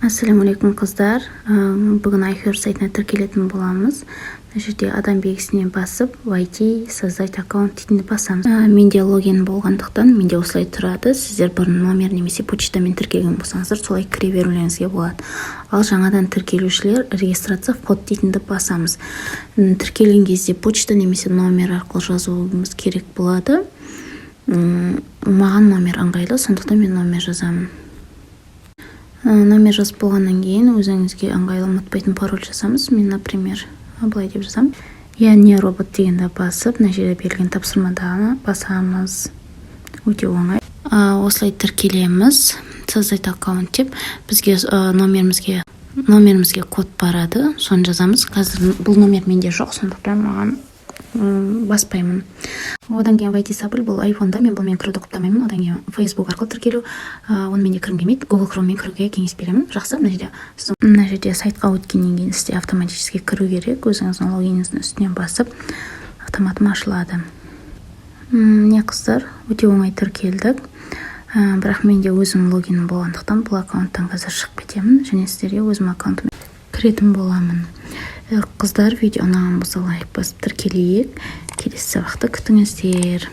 Ассалаумағалейкум, қыздар! Бүгін iHerb сайтына тіркелетін боламыз. Мына жерде адам белгісіне басып, «Войти», «Создать аккаунт» дейтінді басамыз. Менде логин болғандықтан, менде осылай тұрады. Сіздер бұрын номер немесе почтамен тіркелген болсаңыздар, солай кіре берулеріңізге болады. Ал жаңадан тіркелушілер «Регистрация», «Вход» дейтінді басамыз. Тіркелген кезде почта немесе номер арқылы жазуымыз керек болады. Маған номер ыңғайлы, сондықтан мен номер жазамын. Номер жазып болғаннан кейін өзіңізге ыңғайлы, ұмытпайтын пароль жазамыз. Мен, например, былай деп жазамын: «Я не робот» дегенді басып, мына жерде берілген тапсырмадағыны басамыз. Өте оңай. Осылай тіркелеміз. «Создать аккаунт» деп бізге номерімізге код барады, соны жазамыз. Қазір бұл номер менде жоқ, сондықтан маған баспаймын. Одан кейін «Войти с Apple», бұл айфонда, мен бұнымен кіруді құптамаймын. Одан кейін Facebook арқылы тіркелу, онымен де кіргім келмейді. Google Chromeмен кіруге кеңес беремін. Жақсы, мына жерде сайтқа өткеннен кейін сізде автоматически кіру керек. Өзіңіздің логиніңіздің үстінен басып, автоматом ашылады. Міне, қыздар, өте оңай тіркелдік. Бірақ менде өзім логинім болғандықтан, бұл аккаунттан қазір шығып кетемін және сіздерге өзім аккаунтыма кіретін боламын. Қыздар, видео ұнаған болса, лайк басып, тіркелейік. Келесі сабақты күтіңіздер.